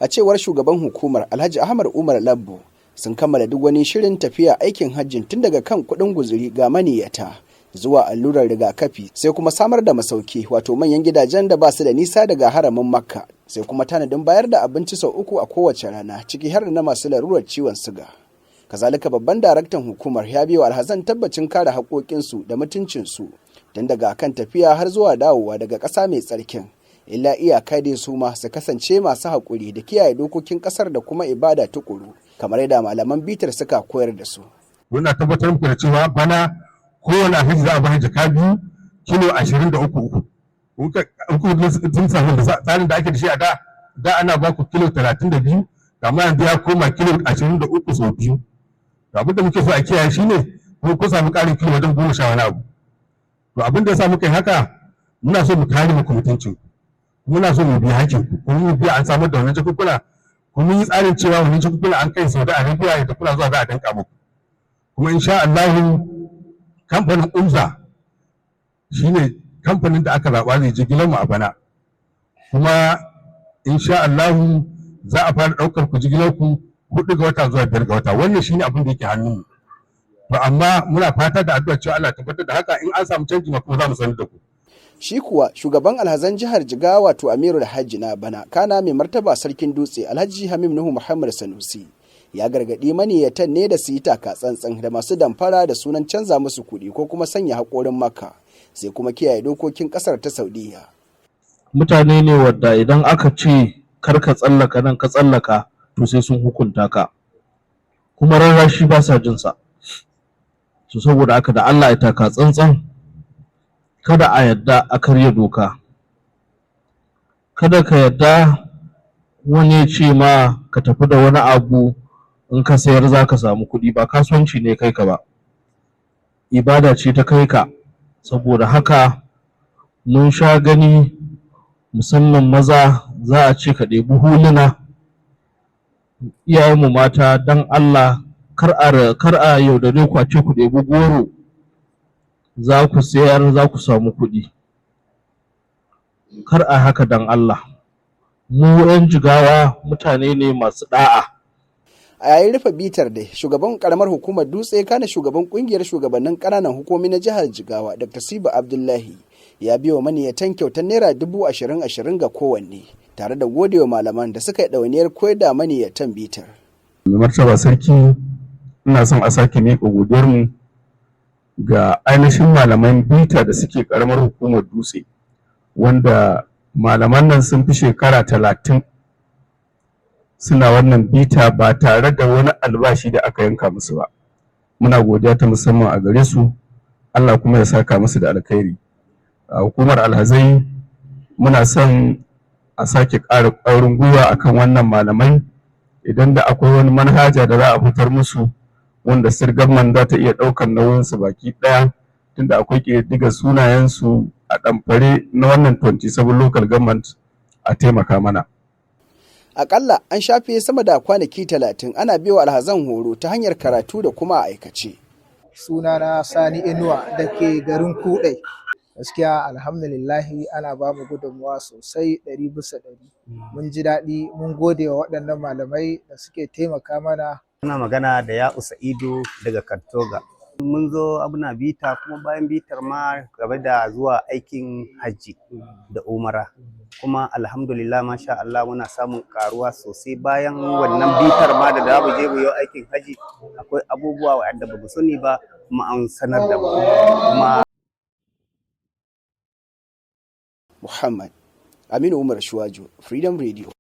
A cewar shugaban hukumar, Alhaji Ahmad Umar Labbo, sun kammala duk wani shirin tafiya aikin hajjin, tun daga kan kuɗin guzuri ga maniyyata zuwa allurar rigakafi, sai kuma samar da masauki, wato manyan gidajen da ba su da nisa daga haramin Makka, sai kuma tanadin bayar da abinci sau uku a kowace rana, ciki har da na masu larurar ciwon siga. Kazalika, babban daraktan hukumar ya biyo alhazan tabbacin kare haƙoƙinsu da mutuncinsu tun daga kan tafiya har zuwa dawowa daga ƙasa mai tsarkin, illa iyaka dai su ma su kasance masu haƙuri da kiyaye dokokin ƙasar da kuma ibada tukuru, kamar yadda malaman bitar suka koyar da su. Muna tabbatar muku da cewa bana kowane alhaji za a bayar jaka 2, kilo 23 uku. Tun samu da tsarin da ake da shi a da, da ana ba ku kilo 32, amma yanzu ya koma kilo 23 sau biyu. To, abin da muke so a kiyaye shine ko ku samu ƙarin kilo wajen 10 wani abu. To, abin da ya sa muka yi haka, muna so mu kare muku mutuncin ku, muna so mu biya hakkin ku, kuma mu biya an samar da wannan jakunkuna, kuma mun yi tsarin cewa wannan jakunkuna an kai Saudi Arabia da kuna zuwa za a danka muku. Kuma insha Allahu kamfanin Umza shine kamfanin da aka zaɓa zai jigilar mu a bana, kuma insha Allahu za a fara ɗaukar ku jigilar ku 4 ga wata zuwa 5 ga wata. Wannan shine abin da yake hannunmu. To, amma muna fata da addu'a cewa Allah tabbatar da haka. In an samu canji ma kuma za mu sanar da ku. Shi kuwa shugaban alhazan jihar Jigawa, wato Amirul Hajji na bana, kana mai martaba Sarkin Dutse, Alhaji Hamim Nuhu Muhammad Sanusi, ya gargaɗi maniyyatan ne da su yi taka tsantsan da masu damfara da sunan canza musu kuɗi ko kuma sanya haƙorin Maka, sai kuma kiyaye dokokin ƙasar ta Saudiya. Mutane ne wadda idan aka ce kar ka tsallaka nan ka tsallaka, to sai sun hukunta ka, kuma rarrashi ba sa jinsa. To, saboda haka da Allah ya taka tsantsan, kada a yadda a karya doka. Kada ka yadda wani ya ce ma ka tafi da wani abu, in ka sayar za ka samu kuɗi. Ba kasuwanci ne kai ka ba, ibada ce ta kai ka. Saboda haka mun sha gani, musamman maza, za a ce ka ɗebi huluna. Iyayenmu mata, don Allah kar a yaudare ku a ce ku ɗebi goro za ku sayar za ku samu kuɗi. Kar a haka, don Allah. Mu 'yan Jigawa mutane ne masu ɗa'a. A yayin rufe bitar dai, shugaban karamar hukumar Dutse, kana shugaban kungiyar shugabannin ƙananan hukumomi na jihar Jigawa, Dr. Siba Abdullahi, ya biyo maniyatan kyautar naira 20,000 20 ga kowanne, tare da godewa malaman da suka yi ɗawainiyar koyar da maniyatan bitar. Mai martaba Sarki, ina son a sake miƙa godiyarmu ga ainihin malaman bita da suke ƙaramar hukumar Dutse, wanda malaman nan sun fi shekara 30 suna wannan bita ba tare da wani albashi da aka yanka musu ba. Muna godiya ta musamman a gare su, Allah kuma ya saka musu da alkhairi. A hukumar alhazai, muna son a sake ƙara ƙwarin gwiwa akan wannan malamai. Idan da akwai wani manhaja da za a fitar musu wanda state government za ta iya ɗaukar nauyinsu baki ɗaya, tunda akwai ƙididdigar sunayensu a ɗamfare na wannan 27 local government, a taimaka mana. Akalla an shafe sama da kwanaki 30 ana biyo alhazan horo ta hanyar karatu da kuma a aikace. Sunana Sani Inuwa da ke garin Kudai. Gaskiya alhamdulillahi, ana ba mu gudunmawa sosai 100%. Mun ji daɗi, mun gode wa waɗannan malamai da suke taimaka mana. Muna magana da Ya'u Sa'idu daga Kattoga. Mun zo abuna bita, kuma bayan bitar ma game da zuwa aikin hajji da umara. Kuma alhamdulillah, masha Allah, muna samun karuwa sosai. Bayan wannan bitar ma da za mu je mu yi aikin hajji, akwai abubuwa waɗanda ba mu sani ba, kuma an sanar da mu. Kuma Muhammad Aminu Umar Shuwaju, Freedom Radio.